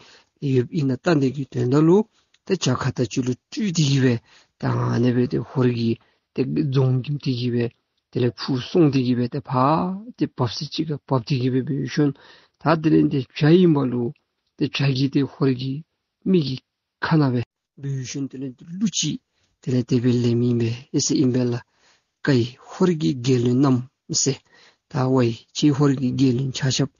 ཡོདཔ་ཨིན་ན་བལྟ་ནི་གི་དོན་དག་ལུ་ད་བྱ་ཁྭ་ཏ་ཅིག་ལུ་སྤྲུལ་ཏེ་གི་སྦེ་ད་ཨ་ནི་སྦེ་དེ་ཧོར་གྱི་དེ་རྫོང་གི་དེ་གི་སྦེ་དེ་ལས་འཕུར་སོང་སྟེ་གི་སྦེ་དེ་ཕར་དེ་བབས་ས་ཅིག་ཁར་བབས་ཏེ་གི་སྦེ་འབད་ཞིནམ་ད་དེ་ལས་དེ་བྱ་ཨིན་པ་ལུ་དེ་བྱ་གིས་དེ་ཧོར་གྱི་མི་གི་ཁ་ནང་སྦེ་འབད་ཞིནམ་དེ་ལས་དེ་གླུ་ཅིག་དེ་ལས་དེ་སྦེ་ལེན་མི་ཨིན་པས་ཟེར་ཨིན་པས་ལགས། ཀྭའི་ཧོར་གྱི་རྒྱལ་བློན་རྣམས་ཟེར། ད་ཝའི་ཁྱེད་ཧོར་གྱི་རྒྱལ་བློན་ཆ་ཁྱབ་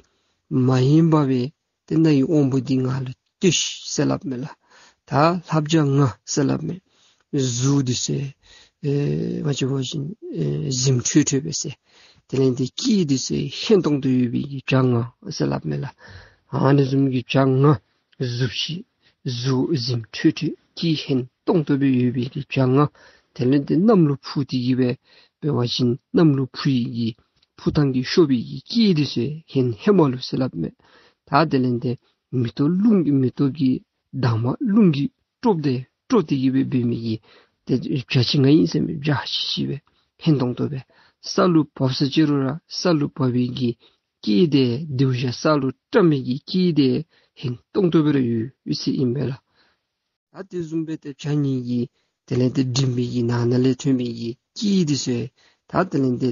མ་ཡེངས་པར་སྦེ་དེ་རྣ་ཡི་དབང་པོ་འདི་ང་ལུ་གཏོད་ཤིག་ཟེར་སླབ་མས་ལགས། ད་ལྷ་བྱ་ང་ཟེར་སླབ་མས། གཟུགས་འདི་ཚུ་ཨེ་ང་བཅས་འབད་བ་ཅིན་ཨེ་གཟིམ་ཁྲོས་ཁྲོས་སྦེ་ཟེར། དེ་ལས་དེ་སྐད་འདི་ཚུ་ཧན་ཏོང་ཏོ་ཡོད་པའི་གི་བྱ་ང་ཟེར་སླབ་མས་ལགས། ཨ་ནི་བཟུམ་གྱི་བྱ་ང་གཟུགས་ཅིག་གཟུགས་གཟིམ་ཁྲོས་ཁྲོས་སྐད་ཧན་ཏོང་ཏོ་སྦེ་ཡོད་པའི་གི་བྱ་ང་དེ་ལས་དེ་གནམ་ལུ་འཕུར་ཏེ་གི་སྦེ་འབད་བ་ཅིན་གནམ་ལུ་འཕུར་ཡི་གི་འཕུར་ཐངས་ཀྱི་ཤོར་བའི་གི་སྐད་འདི་ཚུ་ཧན་ཧེ་མ་ལུ་ཟེར་སླབ་མས། ད་དེ་ལས་དེ་མེ་ཏོག་རླུང་གི་མེ་ཏོག་གི་འདབ་མ་རླུང་གིས་དཀྲོགས་ཏེ་དཀྲོགས་ཏེ་གི་སྦེ་འབད་མི་གི་དེ་བྱ་ཅིག་ང་ཨིན་ཟེར་མས། བྱ་ཅིག་ཅིག་སྦེ་ཧན་ཏོང་ཏོ་སྦེ་ས་ལུ་བབས་ས་ཅིག་རུང་ར་ས་ལུ་བབས་པའི་གི་སྐད་དེ་སྡེར་བཞག་ས་ལུ་བཀྲམ་མི་གི་སྐད་དེ་ཧན་ཏོང་ཏོ་སྦེ་ར་ཡོད་ཡོད་ཟེར་ཨིན་པས་ལགས། ད་དེ་བཟུམ་སྦེ་དེ་བྱ་གཉིས་ཀྱི་དེ་ལས་དེ་མགྲིན་པའི་གི་ནང་ན་ལས་ཐོན་པའི་གི་སྐད་འདི་ཚུ་ད་དེ་ལས་དེ་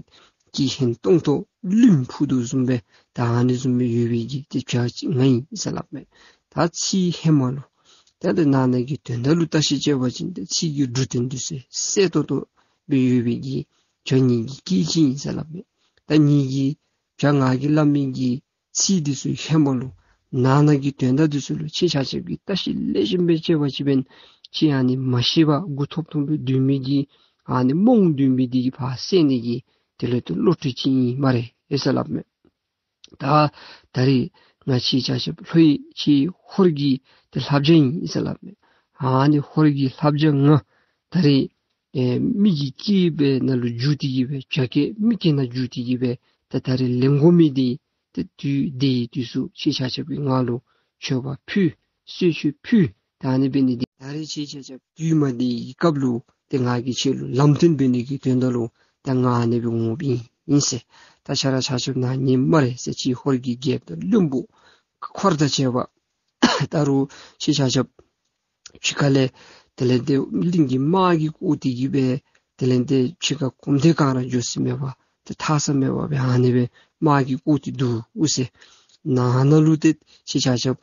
སྐད་ཧན་ཏོང་ཏོ་གླིང་འཕུར་དོ་བཟུམ་སྦེ་ད་ཨ་ནི་བཟུམ་སྦེ་ཡོད་པའི་གི་དེ་བྱ་ཅིག་ང་ཨིན་ཟེར་སླབ་མས། ད་ཚིག་ཧེ་མ་ལུ་ད་དེ་ནང་ན་གི་དོན་དག་ལུ་བརྟག་ཞིབ་དཔྱད་པ་ཅིན་དེ་ཚིག་གི་འབྲུ་དོན་འདི་ཚུ་གསལ་ཏོག་ཏོ་སྦེ་ཡོད་པའི་གི་བྱ་གཉིས་ཀྱི་སྐད་ཅིག་ཨིན་ཟེར་སླབ་མས། ད་གཉིས་ཀྱི་བྱ་ང་གིས་སླབ་མི་གི་ཚིག་འདི་ཚུ་ཧེ་མ་ལུ་ནང་ན་གི་དོན་དག་འདི་ཚུ་ལུ་ཁྱེད་ཆ་ཁྱབ་ཀྱིས་བརྟག་ཞིབ་ལེགས་ཤོམ་སྦེ་དཔྱད་པ་ཅིན་ཁྱེད་ཨ་ནི་མ་ཤེས་པར་མགུ་འཐོམ་འཐོམ་སྦེ་སྡོད་མི་གི་ཨ་ནི་རྨོངས་སྡོད་མི་འདི་གི་ཕར་སེལ་ནི་གི་དེ་ལས་དེ་བློ་གྲོས་ཅིག་ཨིན་སྨ་རེ་ཨེ་ཟེར་སླབ་མས། ད་ད་རེས་ང་ཁྱེད་ཆ་ཁྱབ་ལྷོ་ཡི་ཁྱེད་ཧོར་གྱི་དེ་ལྷ་བྱ་ཨིན་ཟེར་སླབ་མས། ཨ་ནི་ཧོར་གྱི་ལྷ་བྱ་ང་ད་རེས་ཨེ་མི་གི་སྐད་སྦེ་ནང་ལུ་འགྱུར་ཏེ་གི་སྦེ་བྱ་སྐད་མི་སྐད་ནང་འགྱུར་ཏེ་གི་སྦེ་ད་ད་རེས་ལེན་དགོ་མི་འདི་ཏེ་དུས་དེའི་དུས་སུ་ཁྱེད་ཆ་ཁྱབ་ཀྱིས་ང་ལུ་མཆོད་པ་ཕུལ་གསོལ་མཆོད་ཕུལ། ད་ཨ་ནི་འབད་ནི་འདི་ད་རེས་ཁྱེད་ཆ་ཁྱབ་དུས་མ་འདི་གི་སྐབས་ལུ་ ཏེ་ང་གིས་ཁྱེད་ལུ་ལམ་སྟོན་འབད་ནི་གི་དོན་དག་ལུ་ད་ང་ཨ་ནི་སྦེ་འོངམ་ཨིན་ཟེར། ད་ཁྱེད་ར་ཆ་ཁྱབ་ནཱ་ཉན་སྨ་རེ་ཟེར། ཁྱེད་ཧོར་གྱི་རྒྱལཔོ་དང་བློན་པོ་འཁོར་དང་བཅས་པ་ད་རུང་ཁྱེད་ཆ་ཁྱབ་ཕྱི་ཁ་ལས་དེ་ལས་ཏེ་གླིང་གི་དམག་གིས་བསྐོར་ཏེ་གི་སྦེ་དེ་ལས་ཏེ་ཕྱི་ཁ་གོམ་དེ་གང་ར་འགྱོ་ས་མེད་པར་ཏེ་ཐར་ས་མེད་པར་སྦེ་ཨ་ནི་སྦེ་དམག་གིས་བསྐོར་ཏེ་འདུག་ཟེར། ནང་ན་ལུ་ཏེ་ཁྱེད་ཆ་ཁྱབ་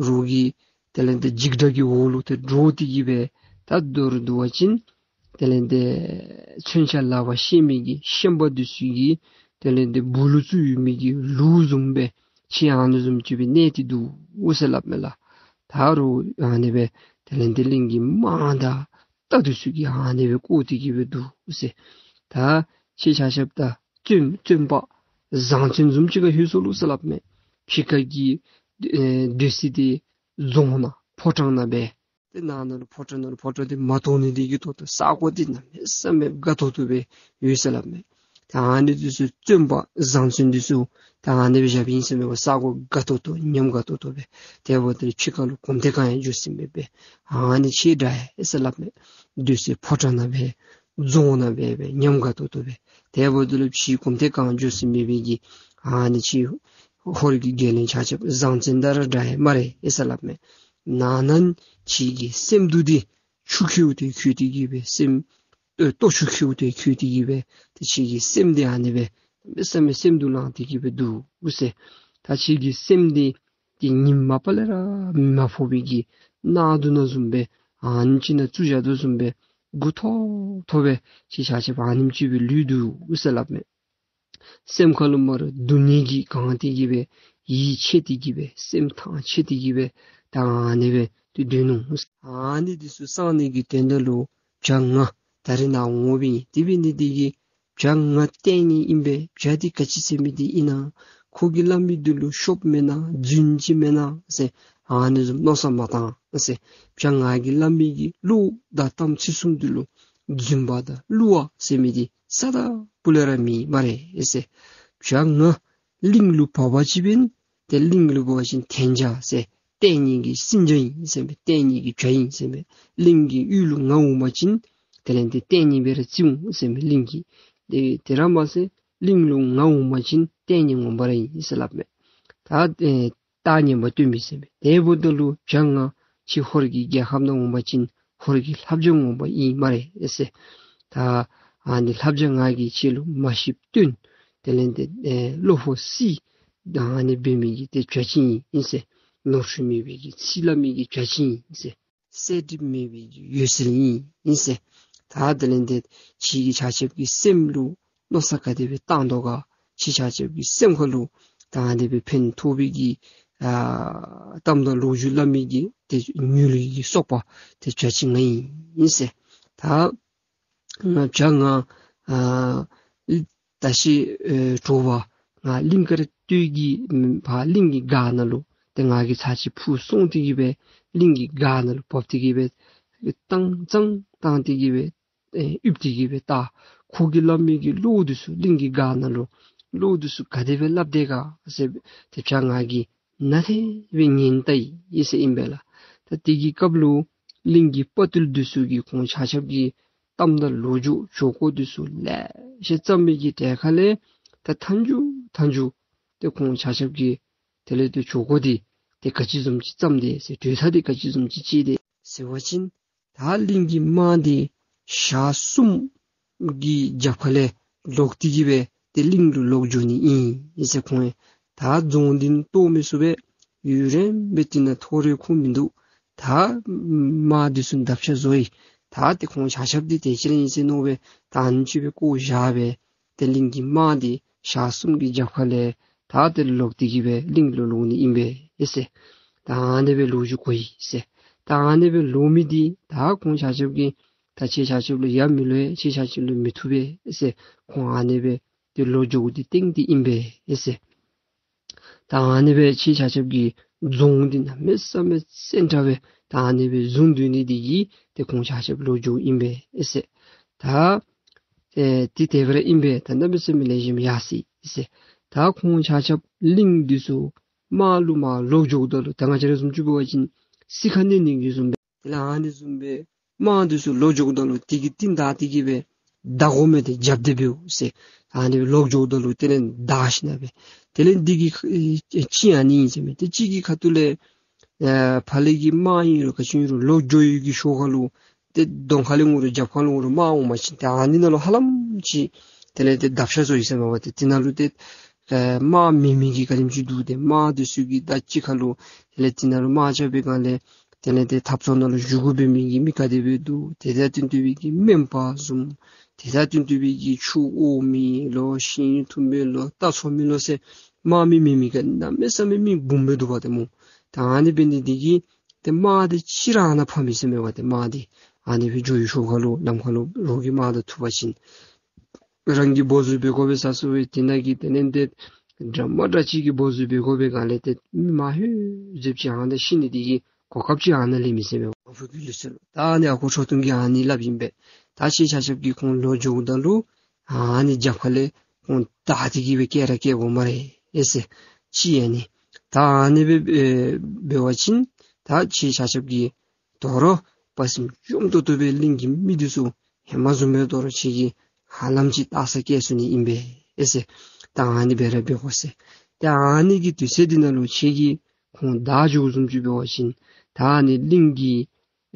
རོགས་ཀྱི་དེ་ལས་ཏེ་འཇིགས་སྐྲག་གི་འོག་ལུ་ཏེ་འདྲོགས་ཏེ་གི་སྦེ་ད་མདོར་བསྡུ་བ་ཅིན་དེ་ལས་ཏེ་མཚོན་ཆ་ལག་པར་བཤེད་མི་གི་ཤན་པ་འདི་ཚུ་གིས་དེ་ལས་ཏེ་སྦུག་ལུ་བཙུགས་ཡོད་མི་གི་ལུག་བཟུམ་སྦེ་ཁྱེད་ཨ་ནི་བཟུམ་ཅིག་སྦེ་གནས་ཏེ་འདུག་ཟེར་སླབ་མས་ལགས། ད་རུང་ཨ་ནི་སྦེ་དེ་ལས་ཏེ་གླིང་གི་དམག་དང་རྟ་འདི་ཚུ་གིས་ཨ་ནི་སྦེ་བསྐོར་ཏེ་གི་སྦེ་འདུག་ཟེར། ད་ཁྱེད་ཆ་ཁྱབ་ད་བཙོན་བཙོན་པ་བཟང་བཙོན་བཟུམ་ཅིག་ཁར་ལྷོད་སོ་ལོ་ཟེར་སླབ་མས། ཕྱི་ཁ་གི་ཨེ་སྡོད་ས་འདི་རྫོང་ནང་ཕོ་བྲང་ནང་སྦེ། ཏེ་ནང་ན་ལུ་ཕོ་བྲང་ནང་ལུ་ཕོ་བྲང་འདི་མ་སྟོང་ནི་འདི་གིས་ད་ལྟོ་ས་གོ་འདི་གནམ་མེད་ས་མེད་དགའ་ཏོག་ཏོ་སྦེ་ཡོད་ཟེར་སླབ་མས། ད་ཨ་ནི་འདི་ཚུ་བཙོན་པ་བཟང་བཙོན་འདི་ཚུ་ད་ཨ་ནི་སྦེ་བཞགཔ་ཨིན་ཟེར་མས་པ། ས་གོ་དགའ་ཏོག་ཏོ་ཉམས་དགའ་ཏོག་ཏོ་སྦེ། དེ་འབདཝ་ད་ལུ་ཕྱི་ཁ་ལུ་གོམ་དེ་གང་ཡང་འགྱོ་ས་མེད་པས། ཨ་ནི་ཁྱེད་འདྲ་ཡ་ཟེར་སླབ་མས། སྡོད་ས་ཕོ་བྲང་ནང་སྦེ་རྫོང་ནང་སྦེ་སྦེ་ཉམས་དགའ་ཏོག་ཏོ་སྦེ། དེ་འབདཝ་ད་ལུ་ཕྱི་གོམ་དེ་གང་འགྱོ་ས་མེད་པའི་གི་ཨ་ནི་ཁྱེད་ཧོར་གྱི་རྒྱལ་བློན་ཆ་ཁྱབ་བཟང་བཙོན་དང་ར་འདྲ་ཡ་སྨ་རེ་ཟེར་སླབ་མས། ནང་ན་ཁྱེད་ཀྱི་སེམས་སྡུག་འདི་ཆུ་ཁོལཝ་དེ་ཁོལ་ཏེ་གི་སྦེ་སེམས་ཨེ་ལྟོ་ཆུ་ཁོལཝ་དེ་ཁོལ་ཏེ་གི་སྦེ་ཏེ་ཁྱེད་ཀྱི་སེམས་འདི་ཨ་ནི་སྦེ་གནམ་མེད་ས་མེད་སེམས་སྡུག་ལངས་ཏེ་གི་སྦེ་འདུག་ཟེར། ད་ཁྱེད་ཀྱི་སེམས་འདི་ཏེ་ཉིནམ་མ་པ་ལས་ར་མེ་མ་ཕོག་པའི་གི་ནང་དུ་ན་བཟུམ་སྦེ་ཨ་ནེམ་ཅིག་ནང་བཙུགས་བཞག་དོ་བཟུམ་སྦེ་མགུ་ཐོག་ཐོག་སྦེ་ཁྱེད་ཆ་ཁྱབ་ཨ་ནེམ་ཅིག་སྦེ་ལུས་འདུག་ཟེར་སླབ་མས། སེམས་ཁ་ལུ་མར་སྡུག་བསྔལ་གྱིས་གང་སྟེ་གི་སྦེ་ཡིད་ཆད་དེ་གི་སྦེ་སེམས་ཐང་ཆད་དེ་གི་སྦེ་ད་ཨ་ནི་སྦེ་ཏེ་སྡོད་ནུག། ཨ་ནི་འདི་ཚུ་སངས་ནི་གི་དོན་དག་ལུ་བྱ་ང་ད་རིས་ནཱ་འོངམ་ཨིན། དེ་འབད་ནི་འདི་གིས་བྱ་ང་བསྟེན་ནི་ཨིན་པས། བྱ་འདི་ག་ཅི་ཟེར་མི་འདི་ཨིན་ན། ཁོ་གིས་སླབ་མི་འདི་ལུ་ཤོབ་མེན་ན་རྫུན་ཅིག་མེན་ན་ཟེར་ཨ་ནི་བཟུམ་མནོ་བསམ་མ་བཏང་ཟེར། བྱ་ང་གིས་སླབ་མི་གི་བློ་དང་གཏམ་ཚིག་གསུམ་འདི་ལུ་རྫུན་པ་དང་བསླུ་བ་ཟེར་མི་འདི་ས་དང་སྤུ་ལས་ར་མེད་སྨ་རེ་ཟེར། བྱ་ང་གླིང་ལུ་བབས་པ་ཅིན་འབདན་ཏེ་གླིང་ལུ་འབད་བ་ཅིན་བསྟེན་བྱ་ཟེར་བསྟེན་ནི་གི་སྲིན་བྱ་ཨིན་ཟེར་མས། བསྟེན་ནི་གི་བྱ་ཨིན་ཟེར་མས། གླིང་གི་ཡུལ་ལུ་ང་འོང་པ་ཅིན་དེ་ལས་ཏེ་བསྟེན་ནི་སྦེ་ར་བརྩིཝ་ཨིན་ཟེར་མས་གླིང་གིས། ཏེ་དེ་ར་མ་ཚད་གླིང་ལུ་ང་འོང་པ་ཅིན་བསྟེན་ནི་ངོ་མ་ར་ཨིན་ཟེར་སླབ་མས། ད་ཨེ་རྟགས་ངན་པ་སྟོན་མི་ཟེར་མས། དེ་འབདཝ་ད་ལུ་བྱ་ང་ཁྱེད་ཧོར་གྱི་རྒྱལ་ཁབ་ནང་འོང་པ་ཅིན་ཧོར་གྱི་ལྷ་བྱ་ངོ་མ་ཨིན་སྨ་རེ་ཟེར། ད་ཨ་ནི་ལྷ་བྱ་ང་གིས་ཁྱེད་ལུ་མ་ཤེསཔ་སྟོན། དེ་ལས་ཏེ་ཨེ་བློ་ཕམ་སི་ད་ཨ་ནི་འབད་མི་གི་ཏེ་བྱ་ཅིག་ཨིན་ཟེར། ནོར་འཁྲུལ་མེད་པའི་གི་ཚིག་སླབ་མི་གི་བྱ་ཅིག་ཨིན་ཟེར། གསལ་འགྲིབ་མེད་པའི་གི་འོད་ཟེར་ཨིན་ཨིན་ཟེར། ད་དེ་ལས་ཏེ་ཁྱེད་ཀྱི་ཆ་ཁྱབ་ཀྱི་སེམས་ལུ་མནོ་བསམ་ག་དེ་སྦེ་བཏང་དོ་ག། ཁྱེད་ཆ་ཁྱབ་ཀྱི་སེམས་ཁ་ལུ་ད་ཨ་ནི་སྦེ་ཕན་ཐོགས་པའི་གི་ཨ་གཏམ་དང་ལོ་རྒྱུས་སླབ་མི་གི་ཏེ་ཉུལ་ལུགས་ཀྱི་སོག་པ་ཏེ་བྱ་ཅིག་ང་ཨིན་ཨིན་ཟེར། ད་ང་བྱ་ང་ཨ་ད་ཤི་ཨེ་དྲོ་པ་ང་གླིང་དཀར་སྟོད་ཀྱི་ཕར་གླིང་གི་སྒར་ནང་ལུ་ཏེ་ང་གིས་ཚར་གཅིག་འཕུར་སོང་སྟེ་གི་སྦེ་གླིང་གི་སྒར་ནང་ལུ་བབས་ཏེ་གི་སྦེ་བཏང་བཙང་བཏང་སྟེ་གི་སྦེ་ཨེ་ཡིབ་སྟེ་གི་སྦེ་ད་ཁོ་གིས་སླབ་མི་གི་བློ་འདི་ཚུ་གླིང་གི་སྒར་ནང་ལུ་བློ་འདི་ཚུ་ག་དེ་སྦེ་སླབ་དེས་ག་ཟེར་ཏེ་བྱ་ང་གིས་ནཱ་དེ་སྦེ་ཉན་ད་ཡི་ཟེར་ཨིན་པས་ལགས། ད་དེ་གི་སྐབས་ལུ་གླིང་གི་དཔའ་རྟུལ་འདི་ཚུ་གིས་ཁོང་ཆ་ཁྱབ་ཀྱི་གཏམ་དང་ལོ་རྒྱུས་ཆོས་སྐོར་འདི་ཚུ་ལེ་ཤ་བརྩམས་མི་གི་གྲལ་ཁ་ལས་ད་མཐའ་མཇུག་མཐའ་མཇུག་ཏེ་ཁོང་ཆ་ཁྱབ་ཀྱིས་དེ་ལས་ཏེ་ཆོས་སྐོར་འདི་ཏེ་ག་ཅི་བཟུམ་ཅིག་བརྩམས་དེས་ཟེར་གྲོས་ཐག་འདི་ག་ཅི་བཟུམ་ཅིག་བཅད་དེས་ཟེར་བ་ཅིན་ད་གླིང་གི་དམག་འདི་ཞག་གསུམ་གྱི་རྒྱབ་ཁ་ལས་ལོག་སྟེ་གི་སྦེ་ཏེ་གླིང་ལུ་ལོག་འགྱོ་ནི་ཨིན་ཟེར། ཁོང་ད་རྫོང་འདི་གཏོར་མི་ཚུགས་པས། ཡུན་རིངམོ་སྦེ་དེ་ནང་ཐོ་རེ་ཁུངས་མིན་འདུག། ད་དམག་འདི་ཚུ་འདབ་ཆགས་བཟོ་ཡི། ད་ཏེ་ཁོང་ཆ་ཁྱབ་འདི་དེ་ཅིག་ར་ཨིན་ཟེར་མནོ་སྦེ་ད་ཨ་ནེམ་ཅིག་སྦེ་བཀོ་བཞག་སྦེ་ཏེ་གླིང་གི་དམག་འདི་ཞག་གསུམ་གྱི་རྒྱབ་ཁ་ལས་ད་ཏེ་ལོག་སྟེ་གི་སྦེ་གླིང་ལུ་ལོག་ནི་ཨིན་པས་ཟེར། ད་ཨ་ནི་སྦེ་ལོ་རྒྱུས་གོ་ཡི་ཟེར། ད་ཨ་ནི་སྦེ་ལོག་མི་འདི་ད་ཁོང་ཆ་ཁྱབ་ཀྱིས་ད་ཁྱེད་ཆ་ཁྱབ་ལུ་ཡ་མི་ལོ་ཡ་ཁྱེད་ཆ་ཁྱབ་ལུ་མི་ཐུབ་པས་ཟེར། ཁོང་ཨ་ནི་སྦེ་ཏེ་ལོག་འགྱོཝ་འདི་གཏན་འདི་ཨིན་པས་ཟེར། ད་ཨ་ནི་སྦེ་ཁྱེད་ཆ་ཁྱབ་ཀྱི་རྫོང་འདི་གནམ་མེད་ས་མེད་བཙན་དྲགས་སྦེ་ད་ཨ་ནི་སྦེ་བཟུང་སྡོད་ནི་འདི་གིས་ཏེ་ཁོང་ཆ་ཁྱབ་ལོག་འགྱོཝ་ཨིན་པས་ཟེར། ད་ཨེ་འདི་དེ་སྦེ་ར་ཨིན་པས། ད་གནམ་མེད་ས་མེད་ལེགས་ཤོམ་ཡར་སོ་ཡི་ཟེར། ད་ཁོང་ཆ་ཁྱབ་གླིང་འདི་ཚུ་དམག་ལུ་མར་ལོག་འགྱོཝ་ད་ལུ་ད་ང་བཅས་ར་བཟུམ་ཅིག་འབད་བ་ཅིན་སི་ཁ་གནོན་ནི་གི་བཟུམ་སྦེ་དེ་ལས་ཨ་ནི་བཟུམ་སྦེ་ དམག་འདི་ཚུ་ལོག་འགྱོཝ་ད་ལུ་དེ་གི་རྟིང་བདའ་སྟེ་གི་སྦེ་བདའ་དགོ་མི་འདི་རྒྱབ་སྟེ་འབདཝ་ཟེར། ཨ་ནི་ལོག་འགྱོཝ་ད་ལུ་དེ་ལས་བདའ་ཞིནམ་སྦེ་དེ་ལས་འདི་གི་ཨེ་ཅིག་ཨ་ནི་ཨིན་ཟེར་མས། ཏེ་གཅིག་གི་ཁ་ཐུག་ལས་ཨེ་ཕར་ལས་ཀྱི་དམག་ཨིན་རུང་ག་ཅི་ཨིན་རུང་ལོག་འགྱོ་ཡི་གི་ཤུལ་ཁ་ལུ་ཏེ་གདོང་ཁ་ལས་འོང་རུང་རྒྱབ་ཁ་ལས་འོང་རུང་དམག་འོང་པ་ཅིན་ཏེ་ཨ་ནི་ནང་ལུ་ཧ་ལམ་ཅིག་དེ་ལས་ཏེ་བརྡབ་ཤ་བཟོ་ཡི་ཟེར་མས་པ། ཏེ་དེ་ནང་ལུ་ཏེ་ཨེ་དམག་མེད་མི་གི་ག་དེམ་ཅིག་འདུག། ཏེ་དམག་འདི་ཚུ་གིས་ད་གཅིག་ཁར་ལུ་དེ་ལས་དེ་ནང་ལུ་དམག་རྐྱབ་པའི་སྒང་ལས་དེ་ལས་ཏེ་འཐབ་རྩོད་ནང་ལུ་ཞུགས་དགོ་པའི་མི་གི་མི་ག་དེ་སྦེ་འདུག། དེ་དང་བསྟུན་ཏེ་སྦེ་གི་སྨན་པ་བཟུམ་དེ་དང་བསྟུན་ཏེ་སྦེ་གི་ཆུ་དབོག་མི་ལོ་ཤིང་འཐུ་མི་ལོ་རྟ་འཚོ་མི་ལོ་ཟེར་དམག་མི་མེད་མི་ག་གནམ་མེད་ས་མེད་མི་འབུམ་སྦེ་འདུག་པ་ཏེ་སྨོ། ད་ཨ་ནི་འབད་ནི་འདི་གིས་ཏེ་དམག་འདི་ཅིག་ར་ཨ་ནཱ་ཕམ་མི་ཟེར་མས་པ། ཏེ་དམག་འདི་ཨ་ནི་སྦེ་འགྱོ་བའི་ཤུལ་ཁ་ལུ་ལམ་ཁ་ལུ་རོགས་ཀྱི་དམག་དང་ཐུག་པ་ཅིན་རང་གིས་འབོ་འཛུགས་འབད་དགོ་པས་ཟེར་སོང་བས། དེ་ནང་གི་དེ་ལས་ཏེ་འདྲ་མ་འདྲ་ཅིག་གིས་འབོ་འཛུགས་འབད་དགོ་པའི་སྒང་ལས་ཏེ་མི་མ་ཧེ་ཟེར་ཅིག་ཨ་ནཱ་ཤི་ནི་འདི་གིས་གོ་སྐབས་ཅིག་ཨ་ནཱ་ལེན་མི་ཟེར་མས། ཨ་ཕོ་གི་ལུགས་སྲོལ་ད་ཨ་ནི་ཨ་ཁུ་ཁྲོ་ཐུང་གིས་ཨ་ནི་སླབ་ཨིན་པས། ད་ཁྱེད་ཆ་ཁྱབ་ཀྱིས་ཁོང་ལོག་འགྱོཝ་ད་ལུ་ཨ་ནི་རྒྱབ་ཁ་ལས་ཁོང་བདའ་སྟེ་གི་སྦེ་བསྐྱལ་ར་བསྐྱལ་དགོ་སྨ་རེ་ཨེ་ཟེར་ཅིག་ཨ་ནི། ད་ཨ་ནི་སྦེ་ཨེ་འབད་བ་ཅིན་ད་ཁྱེད་ཆ་ཁྱབ་ཀྱིས་དོ་རུང་དཔའ་སེམས་ཡོམ་ཏོག་ཏོ་སྦེ་གླིང་གི་མི་འདི་ཚུ་ཧེ་མ་བཟུམ་སྦེ་དོ་རུང་ཁྱེད་ཀྱིས་ཧ་ལམ་ཅིག་ལྟ་ས་བསྐྱལ་ཚུགས་ནི་ཨིན་པས་ཨེ་ཟེར། ད་ཨ་ནི་སྦེ་ར་འབད་དགོ་ཟེར། ད་ཨ་ནི་གི་དུས་ཚོད་འདི་ནང་ལུ་ཁྱེད་ཀྱིས་ཁོང་བདའ་འགྱོ་བཟུམ་ཅིག་འབད་བ་ཅིན་ད་ཨ་ནི་གླིང་གི་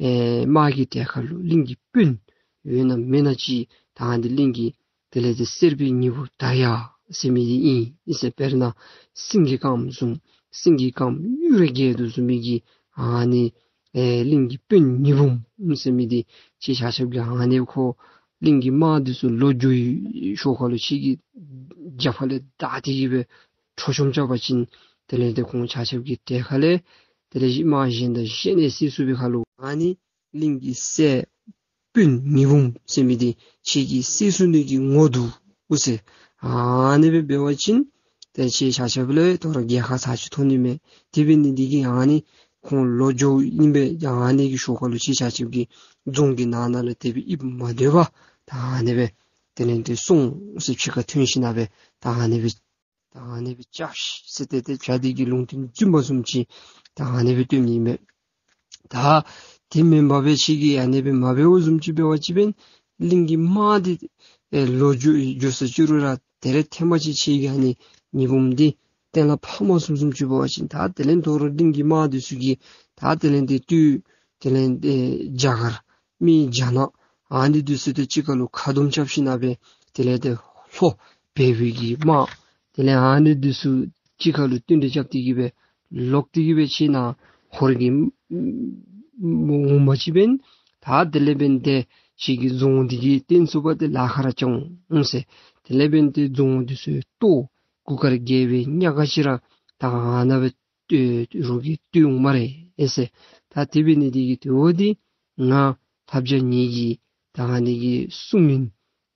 ཨེ་དམག་གི་གྲལ་ཁར་ལུ་གླིང་གི་དཔོན་ཡོད་ན་མེད་ན་ཅིག་ད་ཨ་ནི་གླིང་གི་དེ་ལས་ཏེ་གསེར་པའི་ཉི་འབུམ་དར་ཡག་ཟེར་མི་འདི་ཨིན་ཨིན་ཟེར། དཔེར་ན་སེང་གེ་དཀརམོ་བཟུམ་སེང་གེ་དཀརམོ་གཡུ་རལ་རྒྱས་དོ་བཟུམ་མའི་གི་ཨ་ནི་ཨེ་གླིང་གི་དཔོན་ཉི་འབུམ་ཟེར་མི་འདི་ཁྱེད་ཆ་ཁྱབ་ཀྱིས་ཨ་ནི་ཁོ་གླིང་གི་དམག་འདི་ཚུ་ལོག་འགྱོ་བའི་ཤུལ་ཁ་ལུ་ཁྱེད་ཀྱིས་རྒྱབ་ཁ་ལས་བདའ་སྟེ་གི་སྦེ་འཕྲོག་བཅོམ་རྐྱབ་པ་ཅིན་དེ་ལས་ཏེ་ཁོང་ཆ་ཁྱབ་ཀྱི་གྲལ་ཁ་ལས་དེ་ལས་དམག་གཞན་དང་གཞན་ནས་བསད་ཚུགས་པའི་ཁར་ལུ་ཨ་ནི་གླིང་གི་སྲས་དཔོན་ཉི་འབུམ་ཟེར་མི་འདི་ཁྱེད་ཀྱིས་བསད་ཚུགས་ནི་གི་ངོ་འདུག་ཟེར། ཨ་ནི་སྦེ་འབད་བ་ཅིན་ཏེ་ཁྱེད་ཆ་ཁྱབ་ལུ་དོ་རུང་རྒྱལ་ཁ་ཚར་ཅིག་ཐོབ་ནི་མས། དེ་འབད་ནི་འདི་གིས་ཨ་ནི་ཁོང་ལོག་འགྱོཝ་ཨིན་པས། ཨ་ནི་གི་ཤུལ་ཁ་ལུ་ཁྱེད་ཆ་ཁྱབ་ཀྱིས་རྫོང་གི་ནང་ན་ལུ་དེ་སྦེ་ཡིབ་མ་སྡོད་པར་ད་ཨ་ནི་སྦེ་དེ་ལས་ཏེ་སོང་ཟེར་ཕྱི་ཁར་ཐོན་ཞིནམ་སྦེ་ད་ཨ་ནི་སྦེ་ད་ཨ་ནི་སྦེ་རྐྱབ་ཤིག་ཟེར་ཏེ་ཏེ་བྱ་འདི་གི་ལུང་བསྟན་བཙུན་པ་བཟུམ་ཅིག་ད་ཨ་ནི་སྦེ་སྟོན་ནི་མས། ད་དེ་མེན་པར་སྦེ་ཁྱེད་ཀྱིས་ཨ་ནི་སྦེ་མ་འབདཝ་བཟུམ་ཅིག་འབད་བ་ཅིན་གླིང་གི་དམག་འདི་ཨེ་ལོག་འགྱོ་འགྱོ་ས་ཅིག་རུང་ར་དེ་ར་ཐེངས་མ་ཅིག་ཁྱེད་ཀྱིས་ཨ་ནི་ཉི་འབུམ་འདི་གཏན་ལ་ཕབ་མ་ཚུགསཔ་བཟུམ་ཅིག་འབད་བ་ཅིན་ད་དེ་ལས་དོ་རུང་གླིང་གི་དམག་འདི་ཚུ་གིས་ད་དེ་ལས་ཏེ་སྟོད་དེ་ལས་ཏེ་རྒྱ་གར་མི་རྒྱ་ནག་ཨ་ནི་འདི་ཚུ་དང་གཅིག་ཁར་ལུ་ཁ་བསྡོམས་རྐྱབ་ཞིནམ་སྦེ་དེ་ལས་ཏེ་ལྷོ་བལ་པོའི་གི་དམག་དེ་ལས་ཨ་ནི་འདི་ཚུ་གཅིག་ཁར་ལུ་བསྟུན་གྲོས་རྐྱབ་སྟེ་གི་སྦེ་ལོག་སྟེ་གི་སྦེ་ཁྱེད་ནཱ་ཧོར་གྱི་ངོ་མ་ཅིག་འབད་ན་ད་དེ་ལས་འབད་ན་ཏེ་ཁྱེད་ཀྱི་རྫོང་འདི་གི་རྟེན་སོ་པ་འདི་ལཱ་ཁག་ར་བྱུང་འོང་ཟེར། དེ་ལས་འབད་ན་ཏེ་རྫོང་འདི་ཚུ་གཏོར་གུར་དཀར་རྒྱལ་པོའི་གཉའ་ཁ་ཅིག་ར་ད་ཨ་ནཱ་སྦེ་ཏེ་རོགས་ཀྱིས་བཏུལ་འོང་སྨ་རེ་ཨེ་ཟེར། ད་དེ་འབད་ནི་འདི་གིས་དེ་འོ་འདི་ང་ལྷ་བྱ་ངེ་གི་ད་ཨ་ནི་གི་གསུང་མི་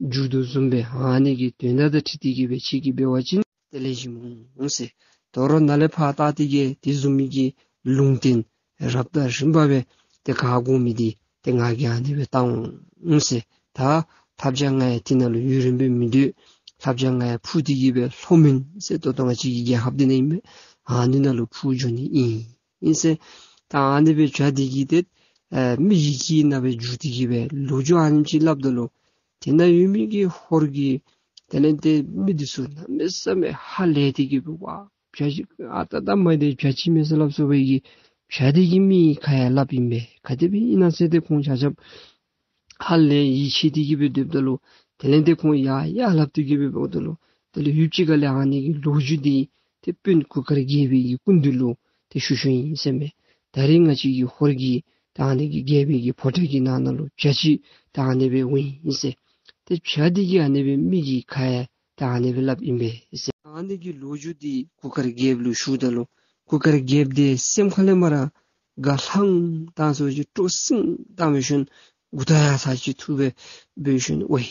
མཇུག་བསྡུ་བཟུམ་སྦེ་ཨ་ནི་གི་དོན་དག་དང་འཁྲིལ་ཏེ་གི་སྦེ་ཁྱེད་ཀྱིས་འབད་བ་ཅིན་དེ་ལས་ཞིམ་འོང་ཟེར། དོ་རུང་ནཱ་ལས་ཕར་ད་དེ་གི་དེ་བཟུམ་མའི་གི་ལུང་བསྟན་རབ་དང་རིམ་པ་སྦེ་ཏེ་ག་དགོ་མི་འདི་ཏེ་ང་གིས་ཨ་ནི་སྦེ་བཏང་འོང་ཟེར། ད་ལྷ་བྱ་ང་ཡང་དེ་ནང་ལུ་ཡུན་རིངམོ་སྦེ་མི་སྡོད། ལྷ་བྱ་ང་ཡང་འཕུར་ཏེ་གི་སྦེ་ལྷོ་མོན་ཟེར་ད་ལྟོ་ང་བཅས་ཀྱི་རྒྱལ་ཁབ་འདི་ནང་ཨིན་པས། ཨ་ནི་ནང་ལུ་འཕུར་འགྱོ་ནི་ཨིན་ཨིན་ཟེར། ད་ཨ་ནི་སྦེ་བྱ་འདི་གིས་ཏེ་ཨེ་མི་ཡི་གི་ནང་སྦེ་འགྱུར་ཏེ་གི་སྦེ་ལོ་རྒྱུས་ཨ་ནེམ་ཅིག་སླབ་ད་ལུ་དེ་ནང་ཡོད་མི་གི་ཧོར་གྱི་དེ་ལས་ཏེ་མི་འདི་ཚུ་གནམ་མེད་ས་མེད་ཧ་ལས་ཏེ་གི་སྦེ་ཝ་བྱ་ཅིག་ཨ་ད་ད་མ་འདི་བྱ་ཅིག་མས་ཟེར་སླབ་སོ་བའི་གི་བྱ་འདི་གིས་མི་ཁ་ཡང་སླབ་ཨིན་པས། ག་དེ་སྦེ་ཨིན་ན་ཟེར་ཏེ་ཁོང་ཆ་ཁྱབ་ཧ་ལས་ཡིད་ཆེས་ཏེ་གི་སྦེ་སྡོདཔ་ད་ལུ་དེ་ལས་ཏེ་ཁོང་ཡ་ཡ་སླབ་སྟེ་གི་སྦེ་འབདཝ་ད་ལུ་དེ་ལས་ཡུདཔ་ཅིག་ཁ་ལས་ཨ་ནི་གི་ལོ་རྒྱུས་འདི་ཏེ་དཔོན་གུར་དཀར་རྒྱལ་པོའི་གི་སྐུ་མདུན་ལུ་ཏེ་ཞུ་ཞུཝ་ཨིན་ཟེར་མས། ད་རིས་ང་བཅས་ཀྱི་ཧོར་གྱི་ད་ཨ་ནི་གི་རྒྱལ་པོའི་གི་ཕོ་བྲང་གི་ནང་ན་ལུ་བྱ་ཅིག་ད་ཨ་ནི་སྦེ་འོང་ཡི་ཟེར། ཏེ་བྱ་འདི་གིས་ཨ་ནི་སྦེ་མི་གི་ཁ་ཡང་ད་ཨ་ནི་སྦེ་སླབ་ཨིན་པས་ཟེར། ཨ་ནི་གི་ལོ་རྒྱུས་འདི་གུར་དཀར་རྒྱལཔོ་ལུ་ཞུཝ་ད་ལུ་གུར་དཀར་རྒྱལཔོ་འདི་སེམས་ཁ་ལས་མར་དགའ་ལྷང་བཏང་སོ་ཅིག་སྤྲོ་སིང་བཏང་བའི་ཤུལ་མགུ་ཏོ་ཡར་ཚར་ཅིག་འཐུ་སྦེ་འབད་ཞིནམ་ཝའི་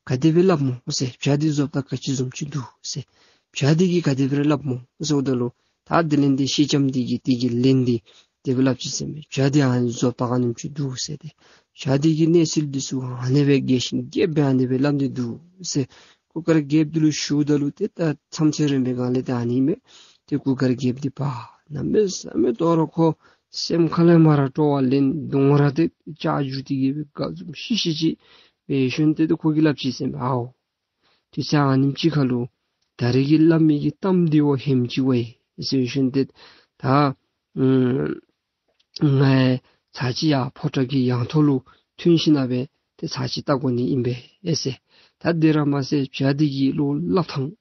ག་དེ་སྦེ་སླབ་སྨོ་ཟེར། བྱ་འདི་བཟོ་ལྟ་ག་ཅི་བཟུམ་ཅིག་འདུག་ཟེར། བྱ་འདི་གིས་ག་དེ་སྦེ་སླབ་སྨོ་ཟེརཝ་ད་ལུ་ད་དེ་ལས་འདི་སེང་ལྕམ་འདི་གིས་དེ་གི་ལན་འདི་དེ་སྦེ་སླབ་ཅི་ཟེར་མས། བྱ་འདི་ཨ་ནི་བཟོ་ལྟ་ག་ནེམ་ཅིག་འདུག་ཟེར་ཏེ། བྱ་འདི་གིས་གནས་ཚུལ་འདི་ཚུ་ཨ་ནི་སྦེ་རྒྱས་ཤིང་རྒྱསཔ་སྦེ་ཨ་ནི་སྦེ་སླབ་སྟེ་འདུག་ཟེར། གུར་དཀར་རྒྱལཔོ་འདི་ལུ་ཞུཝ་ད་ལུ་ཏེ་ད་མཚམས་ཚོད་རན་པའི་སྒང་ལས་ད་ཨ་ནི་མས། ཏེ་གུར་དཀར་རྒྱལཔོ་འདི་ཕར་གནམ་མེད་ས་མེད་དོ་རུང་ཁོ་ སེམས་ཁ་ལས་མར་སྤྲོ་བ་ལེན་གདོང་ར་ཏེ་ཅ་ཇུ་སྟེ་གི་སྦེ་དགའ་འཛུམ་ཤིག་ཤིག་ཅིག་འབད་ཞིནམ་ཏེ་ཏེ་ཁོ་གིས་སླབ་ཅི་ཟེར་མས། ཨའོ། དུས་ཚོད་ཨ་ནེམ་ཅིག་ཁར་ལུ་ད་རེས་ཀྱི་སླབ་མི་གི་གཏམ་འདི་བ་ཧེམ་ཅིག་བས་ཟེར་ཞིནམ་ཏེ་ད་ཨམ་ང་ཡང་ཚར་གཅིག་ཡར་ཕོ་བྲང་གི་ཡང་ཐོག་ལུ་ཐོན་ཞིན་ན་སྦེ་ཏེ་ཚར་གཅིག་བལྟ་དགོ་ནི་ཨིན་པས་ཟེར། ད་དེ་ར་མ་ཚད་བྱ་དེ་གི་ལོག་སླབ་ཐངས།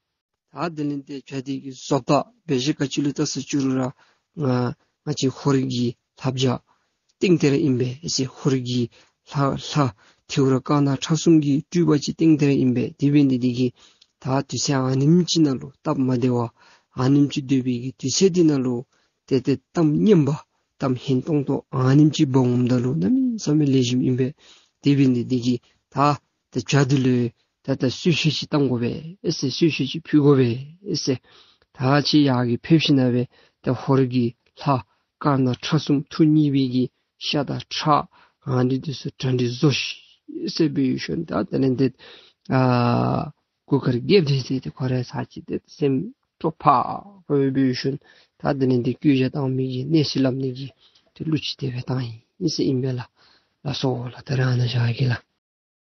ད་དེ་ལས་ཏེ་བྱ་དེ་གི་བཟོ་ལྟ་འབད་ཞིནམ་ག་ཅི་ལུ་བལྟ་ས་ཅི་རུང་ར་ང་ང་བཅས་ཧོར་གྱི་ལྷ་བྱ་སྟེང་དེ་ར་ཨིན་པས་ཟེར། ཧོར་གྱི་ལྷ་ལྷ་ཐེའུ་རང་དཀར་ནག་ཁྲ་གསུམ་གྱི་སྤྲུལ་པ་ཅིག་སྟེང་དེ་ར་ཨིན་པས། དེ་འབད་ནི་དེ་གིས་ད་དུས་ཚོད་ཨ་ནེམ་ཅིག་ནང་ལུ་སྟབས་མ་བདེ་བ་ཨ་ནེམ་ཅིག་སྡོད་པའི་གི་དུས་ཚོད་འདི་ནང་ལུ་ཏེ་ཏེ་གཏམ་སྙན་པ་གཏམ་སྙན་ཏོང་ཏོ་ཨ་ནེམ་ཅིག་འབག་འོངམ་ད་ལུ་གནམ་མེད་ས་མེད་ལེགས་ཤོམ་ཨིན་པས། དེ་འབད་ནི་དེ་གིས་ད་ཏེ་བྱ་འདི་ལུ་ད་ད་གསོལ་མཆོད་ཅིག་བཏང་དགོ་པས་ཨེ་ཟེར། གསོལ་མཆོད་ཅིག་ཕུལ་དགོ་པས་ཨེ་ཟེར། ད་ཁྱེད་ཡར་གྱི་ཕེབས་ཞིན་ན་སྦེ་ད་ཧོར་གྱི་ལྷ་དཀར་ནག་ཁྲ་གསུམ་ཐུགས་མཉེས་པའི་གི་ཤ་དང་ཁྲག་ཨ་ནི་འདི་ཚུ་གྲ་སྒྲིག་བཟོ་ཤིག་ཨེ་ཟེར་འབད་ཞིནམ་ད་དེ་ལས་ཏེ་ཨ་གུར་དཀར་རྒྱལཔོ་འདི་ཏེ་ཁོ་ར་ཚར་གཅིག་ཏེ་སེམས་སྤྲོ་ཕ་གི་སྦེ་འབད་ཞིནམ་ད་དེ་ལས་ཏེ་བཀོད་རྒྱ་བཏང་མི་གི་གནས་ཚུལ་སླབ་ནི་གི་ཏེ་གླུ་ཅིག་དེ་སྦེ་བཏང་ཡི་ཨེ་ཟེར་ཨིན་པས་ལགས། ལགས་སོ་ལགས། ད་རེས་ཨ་ནཱ་བཞག་གེ་ལགས།